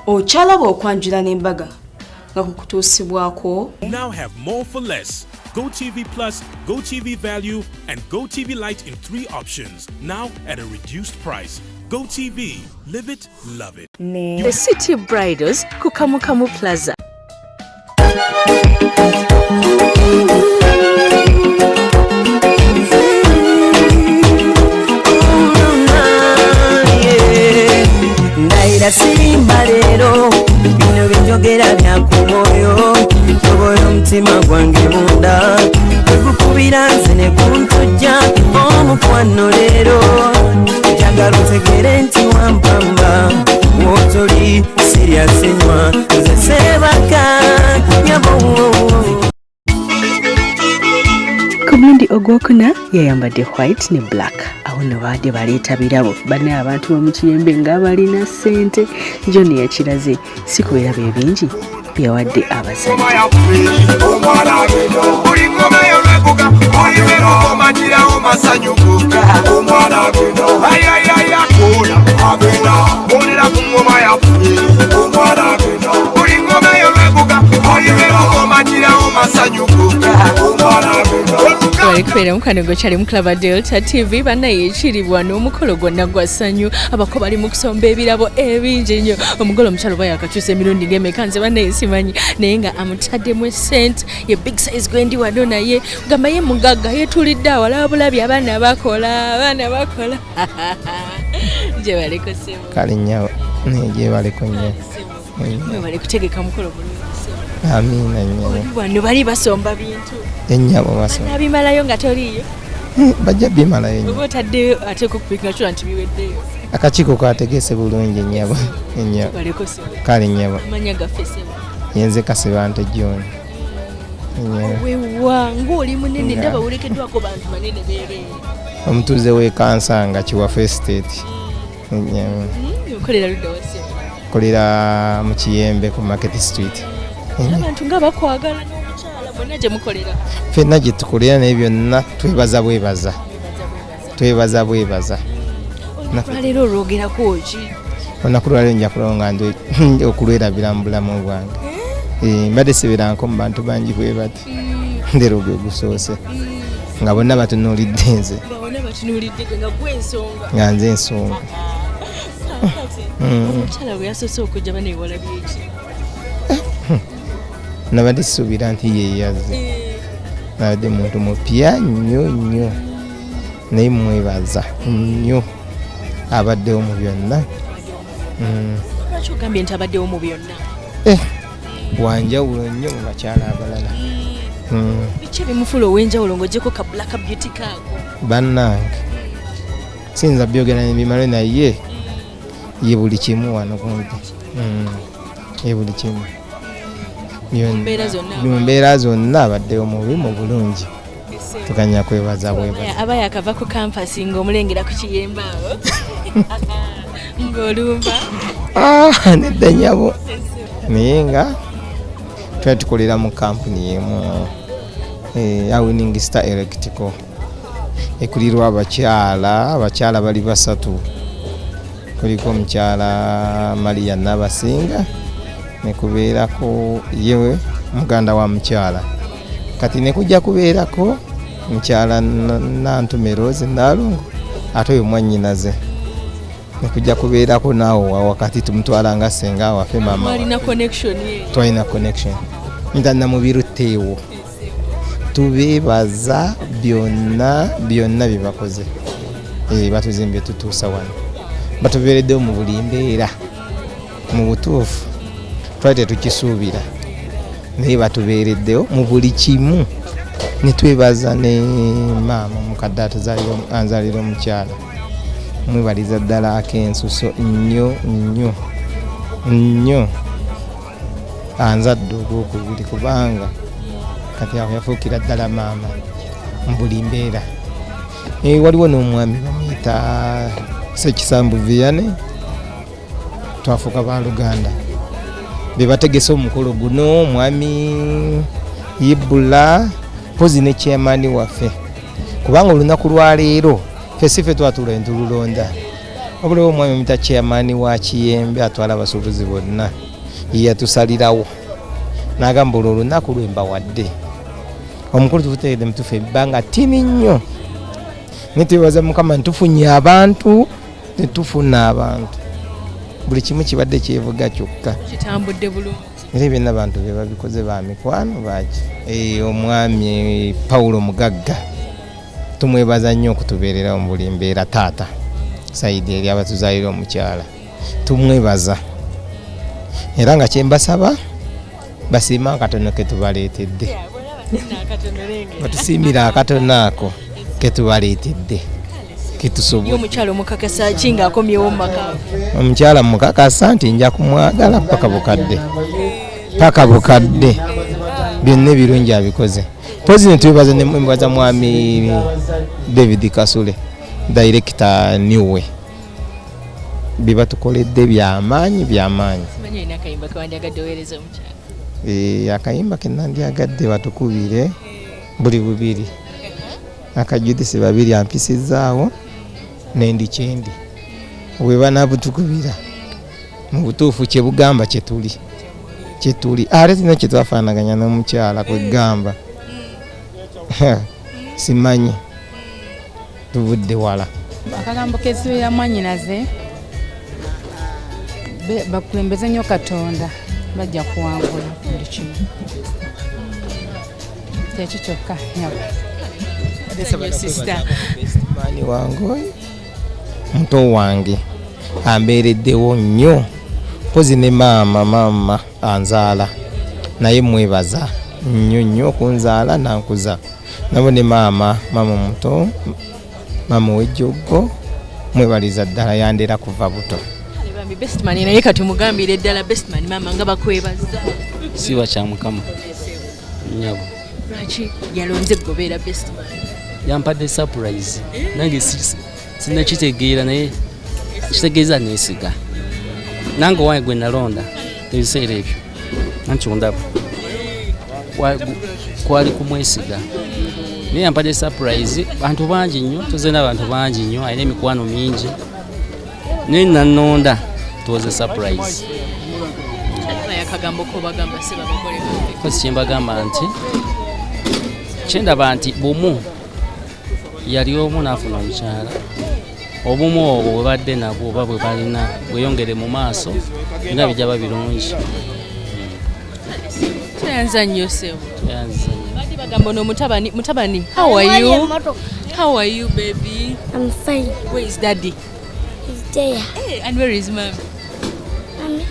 Okyalaba okwanjula n'embaga nga kukutuusibwako. Now have more for less. GoTV Plus, GoTV Value, and GoTV Lite in three options, now at a reduced price. GoTV, live it, love it. Ne The City Bridals ku Kamukamu Plaza. Ndayira sirimba leero, bino byenjogera bya ku mwoyo. Tobola omutima gwange munda tegukubira nze ne guntujja omukwano. Leero njagala otegere nti wampamba wotoli sirya sinywa nze sebaka nyabo. Ku mulundi ogwokuna yayambadde white ne black. Awo nno baadde baleeta birabo. Banne abantu b'omu Kiyembe nga balina ssente. John yakiraze si ku birabo ebingi bye yawadde abazadde. Buli ngoma yolweguga olirwerukomagirawo masanyuguka omwana agenda ayayayakula agenda olera ku ngoma yaffe omwana agenda buli ngoma yolweguga olirwerukomagirawo masanyuguka omwana agenda. Bali kubeera mukwano gwe kyali mukulaba Delta TV. Bannaye, ekiri wano omukolo gwonna gwa ssanyu. Abako bali mu kusomba ebirabo ebingi ennyo. Omugole omukyalo oba yakakyusa emirundi ng'emeka, nze bannaye simanyi, naye nga amutaddemu esente. Ye big size gwendi wano naye gamba ye mugagga, yetuulidde awalaba bulabi. Abaana bakola, abaana bakola. Gye baliko, ssebo. Kale nnyabo, gyebaleko nnyo. Mwebale kutegeka mukolo bulungi, ssebo. Amiina nnyabo. Oli wano bali basomba bintu. Ennyabo baso Nabimalayo nga toliiyo? Bajja bimalayo nnyo. Oba otaddeyo ateeka okupika kyula nti biweddeyo? Akakiiko kategese bulungi nnyabo, ennyabo. Baleko, ssebo. Kale nnyabo. Amanya gaffe, ssebo? Yenze Kasibante John, ennyabo. Wewa ng'oli munene. Nga. Ndaba olekeddwako bantu banene beereere. Omutuuze w'e Kansanga, Kiwafu Estate, ennyabo. Okolera ludda wa, ssebo? Kolera mu Kiyembe ku Market Street. Abantu nga bakwagala n'omukyala bonna gye mukolera. Ffenna gye tukolera, naye byonna twebaza bwebaza, twebaza bwebaza. Olwaleero olwogerako ki? Olunaku lwaleero nja kulaba nga ndi okulwerabira mu bulamu bwange. Mbadde sibeeranko mu bantu bangi bwe bati. Ndero gwe gusoose nga bonna batunuulidde nze. Nga bonna batunuulidde gwe, nga gwe ensonga. Nga nze ensonga. Kaakati omukyala bwe yasoose okujja, bane walabye ki? Nabadde sisuubira nti ye yazze. Nabadde muntu mupya nnyo nnyo, naye mwebaza nnyo abaddewo mu byonna. Lwaki ogambye nti abaddewo mu byonna? Eh, wanjawulo nnyo mu bakyala abalala. Biki ebimufuula ow'enjawulo ng'ogyeko ka black beauty kaako? Bannange, siyinza byogera nebimale, naye ye buli kimu wano kumpi. Ye buli kimu. Mu mbeera zonna. Mu mbeera zonna abaddewo mubi mu bulungi. Tuganya kwebaza bwebaza. Aba yakava ku campus ng'omulengera ku Kiyembe awo ng'olumba? Ah, nedda nyabo, naye nga twali tukolera mu kampuni emu ya Winning Star Electrical, ekulirwa abakyala. Abakyala bali basatu: kuliko omukyala Maria Nabasinga, nekubeerako yewe muganda wa mukyala kati, nekujja kubeerako mukyala Nantume Rose Nalongo, ate oyo mwannyinaze, nekujja kubeerako naawe wakati tumutwala nga senga waffe, mama. Mwalina connection ye? Twalina connection nta namubiruteewo. Tubeebaza byonna byonna bye bakoze. Batuzimbye tutuusa wano, batubeereddewo mu buli mbeera. Mu butuufu twali tetukisuubira, naye batubeereddewo mu buli kimu. Netwebaza ne maama omukadde anzalira omukyala. Mwebaliza ddala ak'ensuso nnyo nnyo nnyo, anzadde ogwokubiri, kubanga kati awo yafuukira ddala maama mu buli mbeera. Waliwo n'omwami bamuyita Sekisambu Viane, twafuuka baluganda. Be bategese omukolo guno, omwami Ibula pozi ne chairman waffe, kubanga olunaku lwaleero ffe si ffe twatula entululonda. Wabula omwami muyita chairman wa Kiyembe atwala abasuubuzi bonna, ye yatusalirawo n'agamba olwo olunaku lwe mbawadde. Omukulu tukuteeredde mutuufu ebbanga ttini nnyo, naye twebaza Mukama nti tufunye abantu, tetufuna abantu, buli kimu kibadde kyevuga kyokka. Kitambudde bulungi. Era byonna abantu be babikoze, ba mikwano baki. Omwami Paulo Mugagga tumwebaza nnyo okutubeererawo mu buli mbeera. Taata Saidi eri abatuzaalira omukyala tumwebaza, era nga kyembasaba basiime akatono ke tubaleetedde, batusiimire akatono ako ke tubaleetedde ketusobola. Omukyala omukakasa ki ng'akomyewo mu maka? Omukyala mukakasa nti nja kumwagala paka bukadde, paka bukadde. Byonna ebirungi abikoze. Mpozi netwebaza nemwebaza mwami David Kasule, director Niwe, bye batukoledde byamaanyi, byamaanyi. Simanyi olina akayimba kewandyagadde oweereza omukyala? Akayimba ke nandyagadde batukubire buli bubiri, akajudisi babiri ampisizaawo nendi kyendi, bwe banabutukubira mu butuufu kye bugamba kyetuli, kyetuli ate tulina kyetwafaanaganya n'omukyala kwegamba simanyi tuvudde wala. Akagambo k'ensibe ya mwannyinaze, bakulembeze nnyo Katonda, bajja kuwangula buli kimu. Kyekyo kyokka nyabo. Maani wange oyo muto wange ambeereddewo nnyo, mpozi ne maama, maama anzaala naye mwebaza nnyo nnyo okunzaala nankuza nabo, ne maama, maama muto, maama ow'ejjoggo mwebaliza ddala, yandera kuva buto. Bambi bestman, naye katumugambire ddala bestman, maama nga bakwebaza. Siba kya Mukama nyabo. Lwaki yalonze gobeera bestman? Yampadde surprise, nange sinakitegeera, naye kitegeeza neesiga nange owange gwe nalonda ebiseera ebyo nanti ondaba kwali kumwesiga, naye yampadde surprise. Bantu bangi nnyo, tuze n'abantu bangi nnyo, alina emikwano mingi, naye nanonda tuwoze surprise. Naye akagambo kobagamba se babakole? Kosi kyembagamba nti kyendaba nti bumu yali omu n'afuna omukyala, obumu obwo bwe badde nabwo oba bwe balina bweyongere mu maaso, byonna bijja ba birungi. Tweyanza nnyo ssebo. Tweyanza nnyo. Badi bagamba ono mutabani, mutabani, how are you? How are you, baby? I'm fine. Where is daddy? He's there. Hey, and where is mom? Mommy?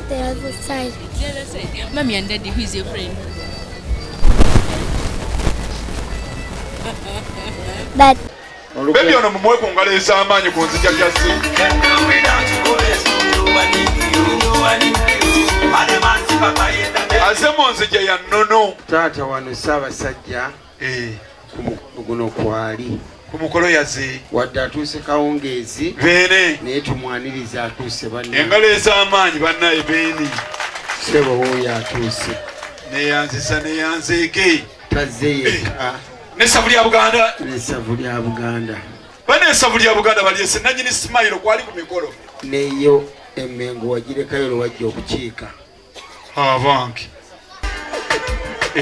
The other side. The other side. Mommy and daddy, who is your friend? But Bebi ono mumuwe ku ngalo ez'amaanyi ku nzija gyazze. Aze mu nzija ya nnono. Taata wano Ssaabasajja ku mukolo guno kwali. Ku mukolo yaze. Wadde atuuse kawungeezi. Beene. Naye tumwaniriza atuuse banna. Engalo ez'amaanyi bannaye beeni. Ssebo wuuyo atuuse. Neyanzisa neyanzeeke. Tazze yekka. N'essavu lya Buganda. N'essavu lya Buganda. Bana essavu lya Buganda balyese nannyini Smile kwali ku mikolo. Neyo emmengo wagirekayo lwe wajja okukiika. Abange.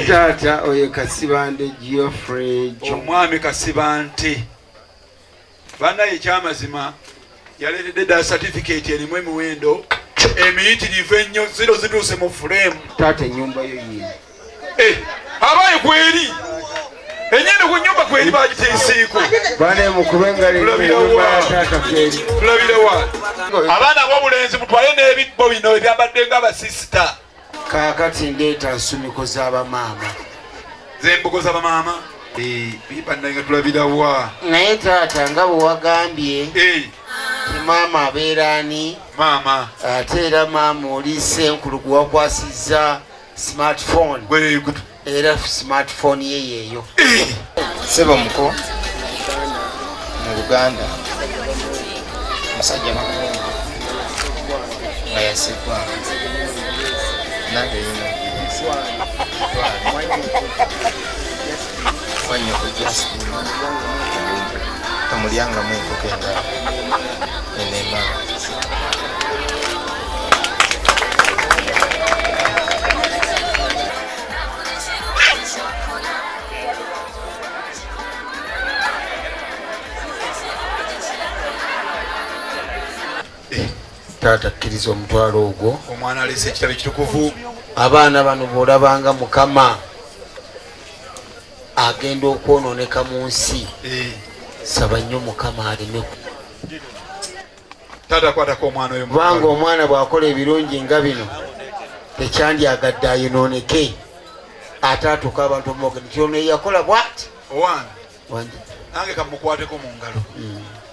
Taata oyo Kasibante Geoffrey. Omwami Kasibante. Bannaye ekyamazima yaleetedde ddala certificate erimu emiwendo emiyitirivu ennyo, ziro zituuse mu frame. Taata ennyumba yo yiino. Abaye kweri. Ennyendo ku nnyumba kweri bagiteeseeko. Bane mukube engalo ennyumba ya taata kweri. Tulabira wa? Abaana b'obulenzi mutwale n'ebibbo bino ebyambadde ng'abasisita. Kaakati ndeeta nsumiko z'abamaama. Z'embugo z'abamaama? Bannange tulabira wa? Naye taata nga bwe wagambye nti maama abeera ani? Maama. Ate era maama oli ssenkulu gwe wakwasizza smartphone. Era smartphone ye yeeyo. Ssebo muko mu Buganda omusajja bamuwumba nga yasigwa nange yino wanyoko. Tamulyangamu enkoko endala eno embaga. Taata kkiriza omutwalo ogwo. Omwana aleese ekitabo ekitukuvu. Abaana bano bw'olabanga Mukama agenda okwonooneka mu nsi, saba nnyo Mukama aleme. Taata akwatako omwana oyo. Kubanga omwana bw'akola ebirungi nga bino tekyandyagadde ayonooneke, ate atuuka abantu omwogere nti ono yeyakola bw'ati. Owange nange kamukwateko mu ngalo.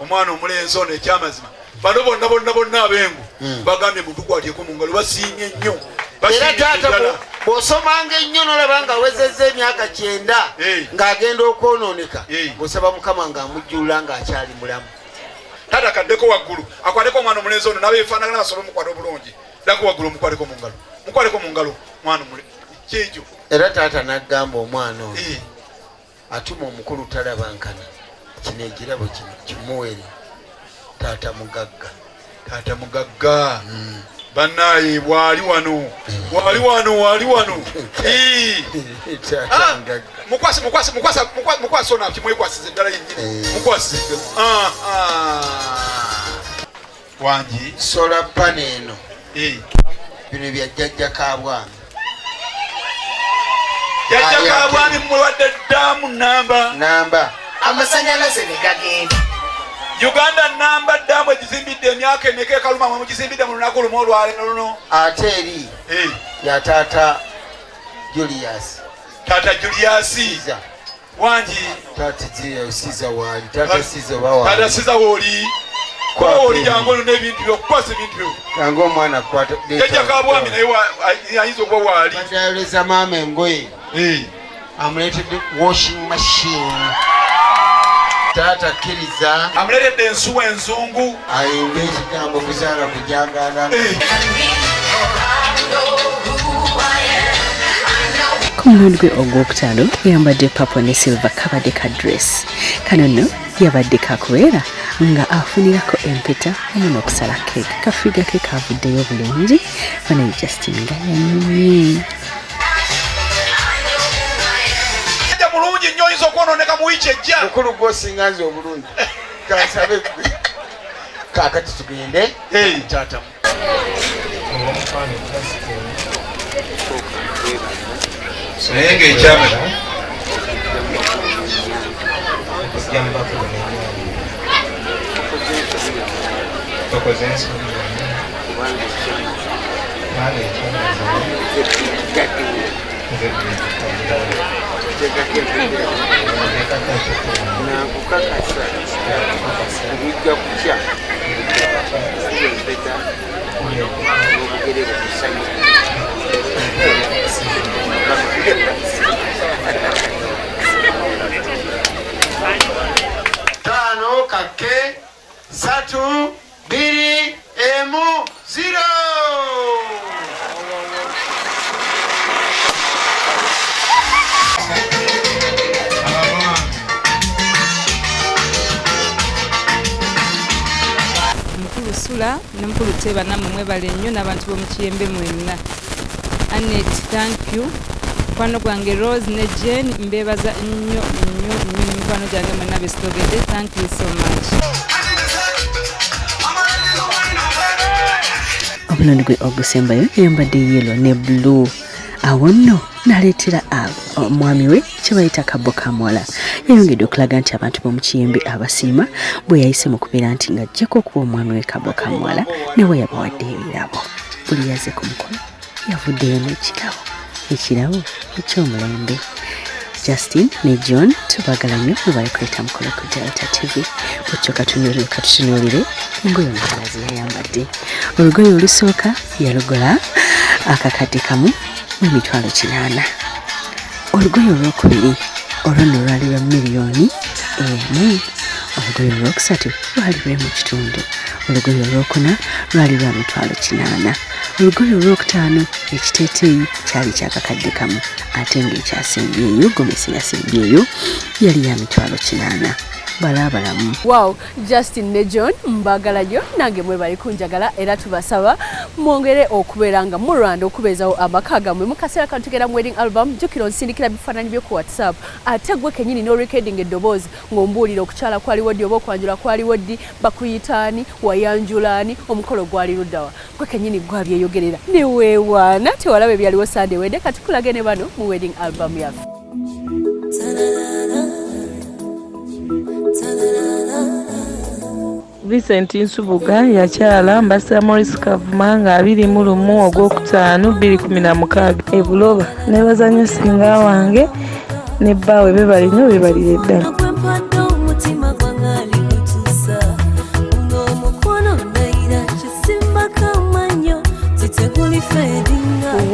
Omwana omulenzi ono ekyamazima bano bonna bonna bonna abengu bagambye mutukwateko mu ngalo, basiimye nnyo. Era taata bw'osomanga ennyo n'olaba nga awezezza emyaka 90 ng'agenda okwonooneka, bw'osaba Mukama ng'amujjulula ng'akyali mulamu. Taata kaddeko waggulu akwateko omwana omulenzi ono n'abeefaanagana basobole omukwata obulungi. Ddako waggulu omukwateko mu ngalo, mukwateko mu ngalo mwana omulenzi kyekyo. Era taata n'agamba omwana ono atuma omukulu talabankana, kino ekirabo kino kimuwere taata mugagga. Taata mugagga bannaye bwali wano bwali wano wali wano. Mukwase mukwase mukwase mukwase ono kimwekwasize ddala yennyini mukwasize. Wangi solar panel eno bino bya jjajja Kabwami. Jjajja Kabwami muwadde ddamu namba amasanyalaze ne gagenda. Uganda namba ddamu egizimbidde emyaka emeka ekaluma mwe mugizimbidde mu lunaku lumu olwaleero luno. Ate eri ya taata Julius. Taata Julius wangi. Taata Julius waali. Taata Siza waali. Taata Siza wooli. Oli jangu ono n'ebintu byo, okukwasa ebintu byo. Jangu omwana kwata. Jjajja Kabwami naye ayinza okuba waali. Badayoleza maama engoye. Amuleetedde washing machine. Taata kkiriza. Amuleetedde ensuwa enzungu. Ayimbe ekigambo kuzaala kujangaala. Ku mulundi gwe ogwokutaano yayambadde purple ne silver kabadde ka dress. Kano nno yabadde kakubeera nga afunirako empeta wamu n'okusala keeki. Kafiga ke kavuddeyo bulungi banaye Justin nga yanyumye. Mulungi nnyo oyinza okwonooneka mu wiiki ejja. Mukulu gw'osinga nze obulungi. Kansabe ggwe. Kaakati tugende. Taata. Naye ng'ekyama tokoze ensobi kubanga ekyamazima Nankukakasa bijja kukya empeta n'obugere bukusanya. 5 kake 3 2 1 0. Mukulu Sula ne mukulu Teba nammwe mwebale nnyo n'abantu b'omu Kiyembe mwenna. Annette, thank you. Mukwano gwange Rose ne Jane mbeebaza nnyo nnyo nnyo ne mikwano gyange mwenna besitogedde. Thank you so much. Omulundi gwe ogusembayo yayambadde yellow ne blue. Awo nno n'aleetera omwami we kye bayita kabbo ka muwala. Yayongedde okulaga nti abantu b'omu Kiyembe abasiima bwe yayise mu kubeera nti ng'aggyeko okuwa omwami we kabbo ka muwala ne we yabawadde ebirabo. Buli yazze ku mukolo yavuddeyo n'ekirabo, ekirabo eky'omulembe. Justin ne John tubagala nnyo mwe bali kuleeta mukolo ku Delta TV. Butyo katutunuulire engoye omuwala ze yayambadde. Olugoye olusooka yalugula akakadde kamu mu 800,000. Olugoye olwokubiri olwo nno lwali lwa 1 million. Olugoye olwokusatu lwali lw'emu kitundu. Olugoye olwokuna lwali lwa 800,000. Olugoye olwokutaano ekiteeteeyi kyali kyakakadde kamu, ate ng'ekyasembyeyo gomesi yasembyeyo yali ya 800,000. Balaabalamu. Wow, Justin ne John mbagala nnyo, nange mwebale kunjagala, era tubasaba mwongere okubeera nga mulwanda okubeezawo amaka gammwe. Mu kaseera kano tugenda mu wedding album. Jjukira onsindikira bifaananyi byo ku WhatsApp, ate gwe kennyini n'orecording eddoboozi ng'ombuulira okukyala kwaliwo ddi oba okwanjula kwaliwo ddi, bakuyitaani, wayanjulaani, omukolo gwali luddawa. Gwe kennyini gwabyeyogerera ne weewaana tewalaba ebyaliwo Sande wedde. Kati kulage ne bano mu wedding album yaffe. Vincent Nsubuga yakyala Mbasa Maurice Kavuma nga 21 Ogwokutaano 2016 e Buloba. Nebaza nnyo singa wange ne bbaawe, beebale nnyo, beebalire ddala. Gwempadde omutima gwange aligutuusa guno omukono, ndayira kisimbako amannyo titegulifedinga.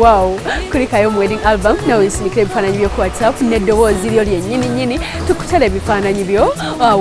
Wow, kulikayo mu wedding album, nawe nsindikira ebifaananyi byo ku WhatsApp n'eddoboozi lyo lyennyini nnyini, tukutera ebifaananyi byo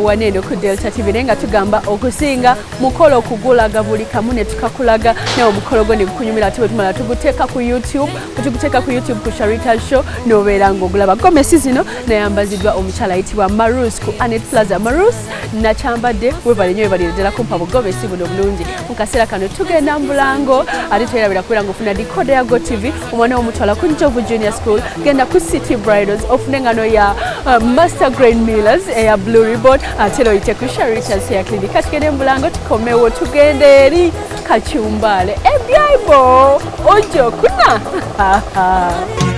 wano eno ku Delta TV. Naye nga tugamba okusinga mukolo okugulaga buli kamu ne tukakulaga, nawe omukolo gwo ne gukunyumira, ate bwe tumala tuguteeka ku YouTube, tuguteeka ku YouTube ku Sharita Show n'obeera ng'ogulaba. Gomesi zino nayambaziddwa omukyala ayitibwa Marus ku Anet Plaza. Marus nakyambadde, webale nnyo, webalire ddala kumpa bugomesi buno bulungi. Mu kaseera kano tugenda mu bulango, ate twerabira kubeera ng'ofuna decoder ya GOtv, omwana w'omutwala ku Njovu Junior School, genda ku City Bridals ofune engano ya Master Grain Millers eya Blue Ribbon, ate era oyite ku Sharitas Hair Clinic. Katugende mu bulango, tukomewo tugende eri Kacumbale ebyaibo ojo kuna.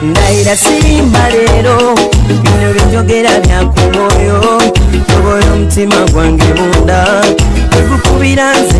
Ndayira sirimba leero, bino byenjogera bya ku mwoyo, tobola omutima gwange munda tegukubira nze.